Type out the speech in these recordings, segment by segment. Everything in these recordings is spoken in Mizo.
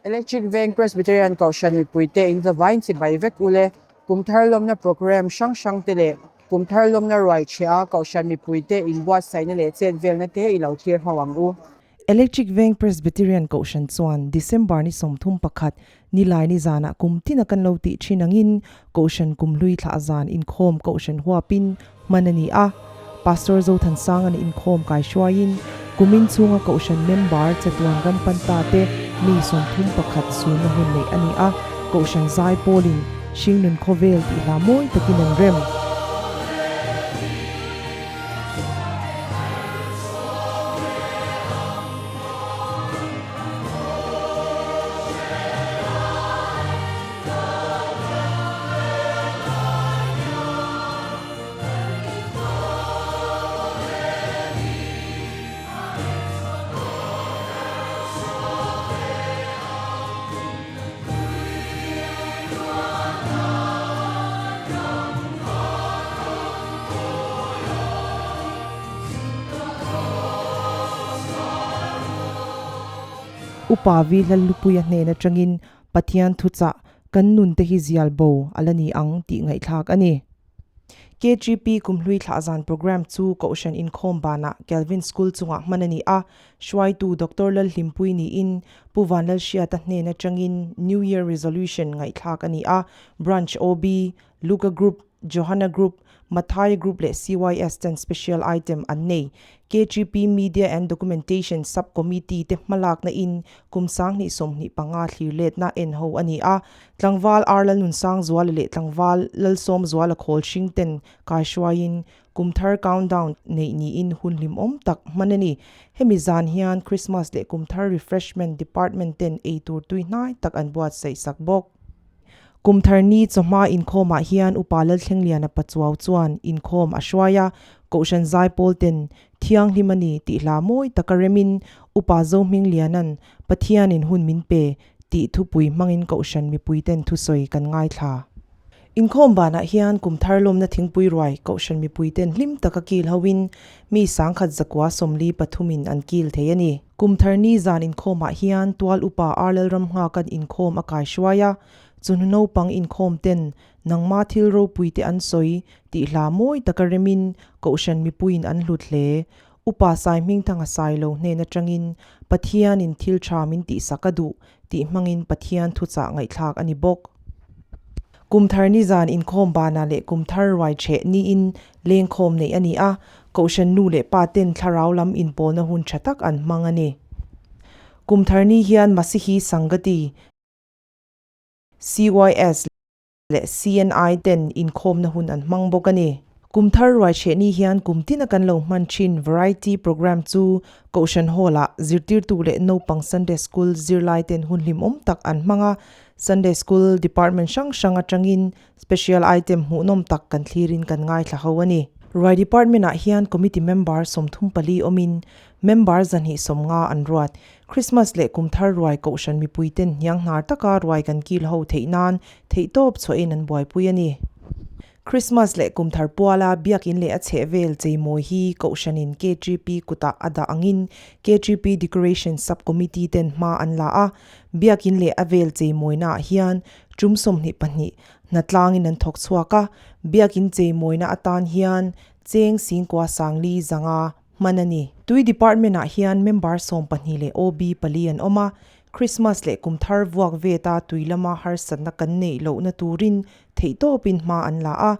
Electric Veng Presbyterian Kohhran mipuite in zavaiin chibai vek ule. Kum thar lawmna programme hrang hrang te leh kum thar lawmna ruai chhia Kohhran mipuite inbuatsaihna leh chet velna te i lo thlir ho ang u. Electric Veng Presbyterian Kohhran chuan December ni 31 Nilai ni zanah kum tina kan lo tih thin angin Kohhran kumhlui thlah zan inkhawm Kohhran huapin hman a ni a. Pastor Zothansanga ni inkhawm kaihruaiin kumin chhunga Kohhran member chatuan ram panta te mi 31 sunna hun neih a ni a. Kohhran zai pawlin hringnun khawvel tih hla mawi takin an rem. Upa Vi Lallupuia hnen atangin Pathian thuchah kan nun te hi zial bo a la ni ang tih ngaihthlak a ni. KGP Kumhlui Thlah Zan Programme chu Kohhran Inkhawm banah Calvin School chungah hman a ni a, hruaitu Doctor Lalhlimpui niin Pu Vanlalhriata hnen atangin New Year Resolution ngaihthlak a ni a, Branch OB, Luka Group, Johanna Group, Mathaia Group leh CYS ten special item an nei. KGP Media and Documentation Sub Committee te hmalakna in kum 2025 thlir letna en ho a ni a. Tlangval Ar Lalnunsang Zuala leh Tlangval Lalsawm Zuala khawl hring ten kaihruaiin kum thar countdown neih niin hun hlimawm tak hman a ni. Hemi zan hian Christmas leh kum thar refreshment department ten eitur tui hnai tak an buatsaih sak bawk. Kum thar ni chawhma inkhawmah hian Upa Lalthlengliana Pachuau chuan inkhawm a hruai a, Kohhran Zaipawl ten thianghlim a ni tih hla mawi taka remin Upa Zohmingliana'n Pathianin hun min pe tih thupui hmangin Kohhran mipuiten thusawi kan ngaithla. Inkhawm banah hian kum thar lawmna thingpui ruai Kohhran mipuiten hlim taka kil hoin mi 1143 in an kil thei a ni. Kum thar ni zan inkhawmah hian tual upa Ar Lalram nghaka'n inkhawm a kaihruai a, chunhu naupang inkhawm ten nangma thil ropui te an sawi tih hla mawi taka remin Kohhran mipuiin an hlut hle. Upa Sai Hmingthanga sai lo hnen atangin Pathianin thil tha min tihsak a duh tih hmangin Pathian thuchah ngaihthlak a ni bawk. Kum thar ni zan inkhawm banah leh kum thar ruai chheh niin lengkhawm neih a ni a, Kohhran nu leh pa ten thlarau lam inpawlna hun tha tak an hmang a ni. Kum thar ni hian Masihi Sangati, CYS, leh CNI ten inkhawmna hun an hmang bawk a ni. Kum thar ruai chheh ni hian kum tina kan lo hman thin Variety Programme chu Kohhran Hall-ah zirtirtu leh naupang Sunday School zirlai ten hun hlimawm tak an hmang a, Sunday School Department hrang hrang atangin Special item hmuhnawm tak kan thlirin kan ngaithla ho a ni. Ruai Department-ah hian Committee member 34 awmin member 250 an ruat. Christmas leh kum thar ruai Kohhran mipuiten hniang hnar taka ruai kan kil ho theih nan theihtawp chhuahin an buaipui a ni. Christmas leh kum thar puala biakin leh a chhehvel cheimawi hi Kohhranin KGP kutah a dah angin KGP Decoration Sub Committee ten hma an la a, biakin leh a vel cheimawinaah hian tum 22 hnatlangin an thawk chhuak a, biakin cheimawina atan hian cheng 4500 hman a ni. Tui Department-ah hian member 12 leh OB pali an awm a, Christmas leh kum thar vuak veta tui lama harsatna kan neih lohna turin theihtawpin hma an la a,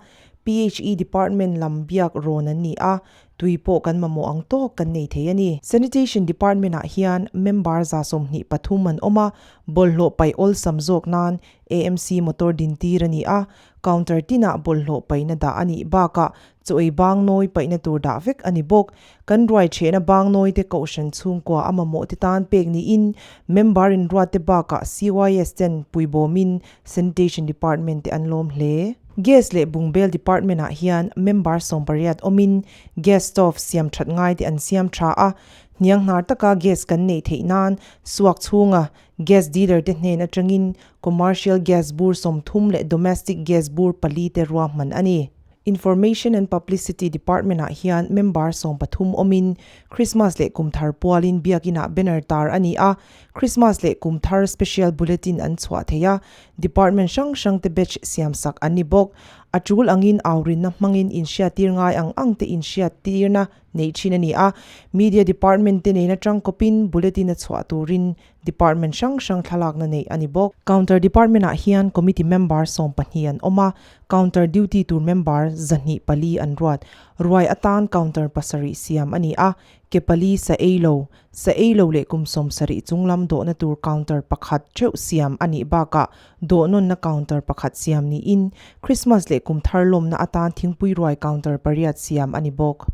PHE Department lam biak rawn an ni a, tui pawh kan mamawh ang tawk kan nei thei a ni. Sanitation Department-ah hian member 123 an awm a, bawlhhlawh paih awlsam zawk nan AMC motor dintir a ni a, counter tinah bawlhhlawh paihna dah a nih bakah chaw ei bangnawi paihna tur dah vek a ni bawk. Kan ruai chhehna bangnawi te Kohhran chhungkua a mamawh te tan pek niin member inruat te bakah CYS ten puibawmin Sanitation Department te an lawm hle. Gas leh bungbel Department ah hian member 18 awmin gas stove siam that ngai te an siam tha a, hniang hnar taka gas kan neih theih nan suak chhunga gas dealer te hnen atangin commercial gas bur 30 leh domestic gas bur pali te ruahman a ni. Information and Publicity Department ah hian member 13 awmin Christmas leh Kumthar pualin Biakinah banner tar a ni a, Christmas leh Kumthar special bulletin an chhuah thei a, department hrang hrang te batch siam sak an ni bawk. A tul angin aurinna hmangin inhriattir ngai ang ang te inhriattirna neih thin a ni a, Media Department te nena tangkawpin bulletin a chhuah turin Department hrang hrang thlalakna neih a ni bawk. Counter Department ah hian Committee member 12 an awm a, Counter duty tur member 204 an ruat. Ruai atan Counter 7 siam a ni a, ke pali sa ei lo, sa ei lo leh kum 70 chunglam dawhna tur Counter pakhat theuh siam a nih bakah dawhnawnna Counter pakhat siam niin Christmas leh kum thar lawmna atan thingpui ruai Counter pariat siam a ni bawk.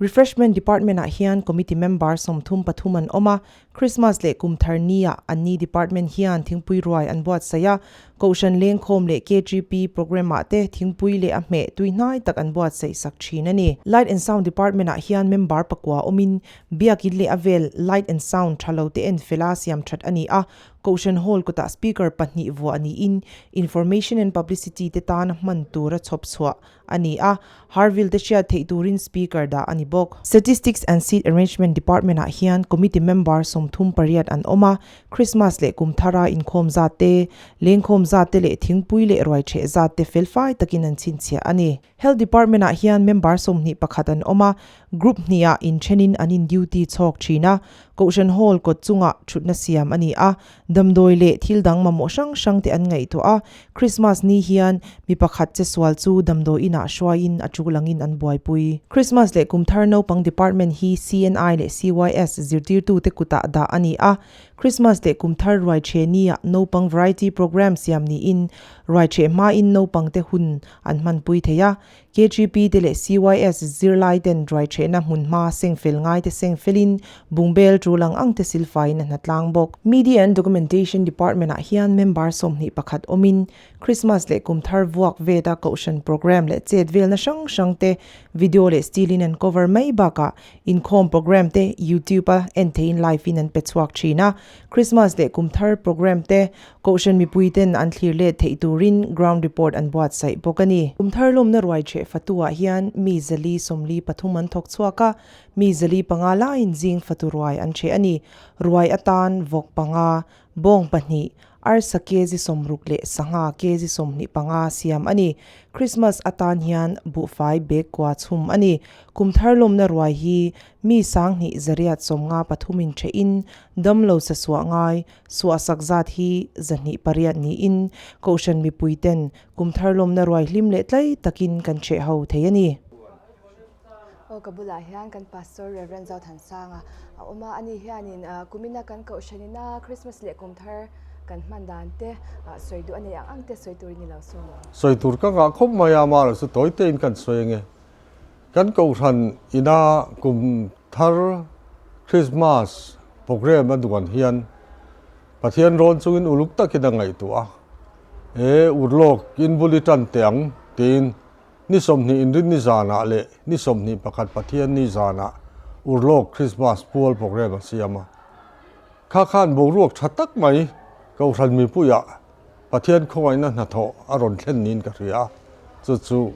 Refreshment Department ah hian Committee member 33 an awm a, Christmas leh kum thar ni ah anni department hian thingpui ruai an buatsaih a, Kohhran lengkhawm leh KGP programme ah te thingpui leh a hmeh tui hnai tak an buatsaih sak thin a ni. Light and Sound department ah hian member pakua awmin Biakin leh a vel light and sound tha lo te en fel a siam that a ni a, Kohhran hall kutah speaker pahnih vuah niin Information and Publicity te tana hman tura chhawp chhuah a ni a, Harville te hriat theih turin speaker dah a ni bawk. Statistics and Seat Arrangement Department ah hian committee member 38 an awm a, Christmas leh kum thara inkhawm zat te, lengkhawm zat te leh thingpui leh ruai theh zat te felfai takin an chhinchhiah a ni. Health Department ah hian member 21 an awm a, group hnih ah inthenin an in duty chhawk thin a, Kohhran Hall kawt chungah thutna siam a ni a, Damdawi leh thil dang mamawh hrang hrang te an ngaihtuah a, Christmas ni hian mi pakhat che sual chu damdawi inah hruaiin a tul angin an buaipui. Christmas leh kum thar naupang department hi CNI leh CYS zirtirtute kutah dah a ni a, Christmas leh kum thar ruai ṭhe niah naupang variety programme siam niin ruai ṭheh hmain naupangte hun an hmanpui thei a, KGP te leh CYS zirlai ten ruai ṭhehna hmunhma seng fel ngai te seng felin bungbel tul ang ang te silfaiin a hnatlang bawk. Media and Documentation Department ah hian member 21 awmin Christmas leh kum thar vuak veta kohhran programme leh chet velna hrang hrang te video leh still in an cover mai bakah inkhawm programme te YouTube a en theiin live in an pe chhuak thin a. Christmas leh kum thar programme te Kohhran mipui ten an thlir let theih turin ground report an buatsaih bawk a ni. Kum thar lawmna ruai ṭheh fatu ah hian mi 143 an thawk chhuak a, mi 500 laiin zing fatu ruai an ṭheh a ni. Ruai atan vawk panga, bawng pahnih, arsa kg 60 leh sangha kg 25 siam a ni. Christmas atan hian buhfai bag kua chhum a ni. Kum thar lawmna ruai hi mi 1893 in ṭhehin damlo sa suah ngai, Suahsak zat hi 208 niin Kohhran mipui ten kum thar lawmna ruai hlim leh tlai takin kan hreh ho thei a ni. Aw ka bulah hian kan Pastor Rev. Zothansanga a awm a, ani hianin kumina kan Kohhranina Christmas leh kum thar kan hman dan te sawi duh a nei ang ang te sawi turin i lo sawm ang. Sawi tur ka ngah khawp mai a, amaherawh chu tawi tein kan sawi ange. Kan Kohhran ina kum thar Christmas program a duan hian Pathian rawn chungin uluk takin a ngaihtuah a, E urlawk in bul i tan teh ang tiin ni 20 inrin ni zanah leh ni 21 Pathian ni zanah urlawk Christmas pual program a siam a. Kha khan boruak tha tak mai Kohhran mipuiah Pathian khawngaihna hnathawh a rawn thlen niin ka hria a, chu chu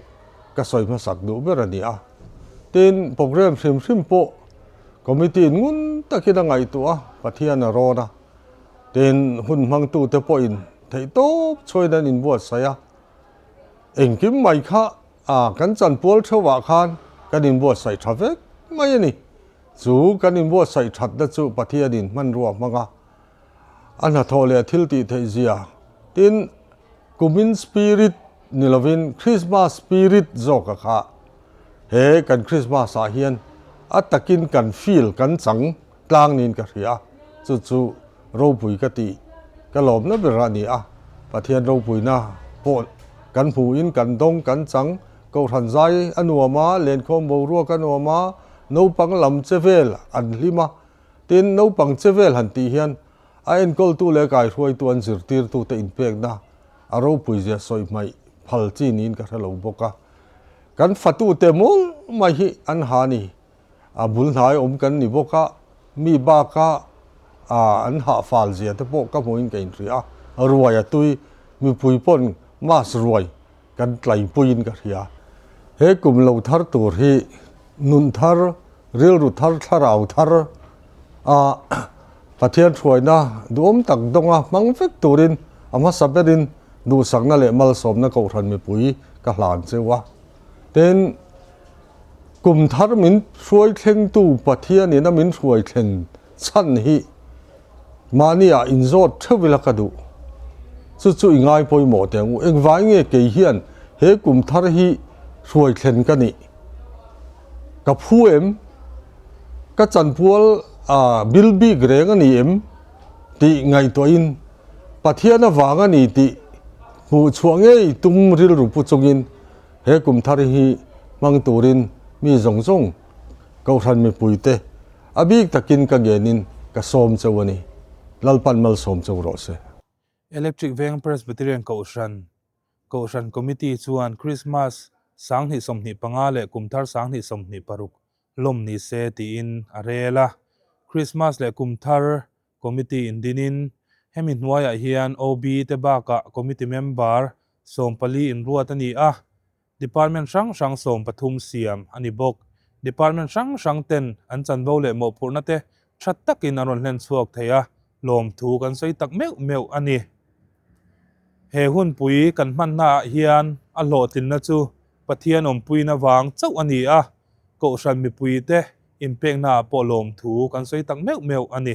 ka sawi hmasak duh ber a ni a. Tin, programme hrim hrim pawh committee ngun takin a ngaihtuah a, Pathian a rawn a. Tin, hun hmangtute pawhin theihtawp chhuain an inbuatsaih a. Engkim mai kha kan chanpual theuhah khan kan inbuatsaih tha vek mai a ni. Chu kan inbuatsaih thatna chu Pathianin hmanrua hmang a. A hnathawh leh thil tih theih zia. Tin, kumin spirit ni lovin Christmas spirit zawk a kha. He kan Christmas ah hian a takin kan feel kan chang tlang niin ka hria a, chu chu ropui ka tih ka lawmna ber a ni a. Pathian ropuina pawh kan hmuhin kan dawng kan chang, Kohhran zai a nuam a, lenkhawm boruak a nuam a, naupang lam che vel an hlim a, Tin, naupang che vel han tih hian a enkawltu leh kaihruaitu an zirtirtute inpekna a ropui zia sawi hmaih phal chi niin ka hre lo bawk a. Kan fatute mawl mai hi an ha ni. A bul hnai awm kan ni bawk a, mi baka an hah fal zia te pawh ka hmuhin ka inhria a. Ruai a tui, mipui pawn mass ruai kan tlaipuiin ka hria. He kum lo thar tur hi nun thar, rilru thar, thlarau thar a Pathian hruaina duhawm tak dawnga hmang vek turin a hmasa berin duhsakna leh malsawmna kohhran mipui ka hlan cheu a. Tin, kum thar min hruai thlengtu Pathianin a min hruai thlen chhan hi mahniah inzawt theuh ila ka duh. Chu chu i ngai pawimawh teh ang u. Engvai nge kei hian he kum thar hi hruai thlen ka nih? Ka phu em? Ka chanpual a bil bik reng a ni em? Tih ngaihtuahin Pathian avang a ni tih hmuh chhuah ngei tum rilru pu chungin he kum thar hi hmang turin mi zawng zawng Kohhran mipuite a bik takin ka ngenin ka sawm cheu a ni. Lalpan malsawm cheu rawh se. Electric Veng Presbyterian Kohhran, Kohhran Committee chuan Krismas 2025 leh Kumthar 2026 lawm ni se tiin a rel a. Krismas leh Kumthar Committee indinin hemi hnuaiah hian OB te bakah Committee member 14 inruat a ni a. Department hrang hrang 13 siam a ni bawk. Department hrang hrang ten an chanvo leh mawhphurhna te tha takin an rawn hlen chhuak thei a, lawmthu kan sawi tak meuh meuh a ni. He hunpui kan hmannaah hian a hlawhtlinna chu Pathian awmpuina vang chauh a ni a, Kohhran mipuite inpeknaah pawh lawmthu kan sawi tak meuh meuh a ni.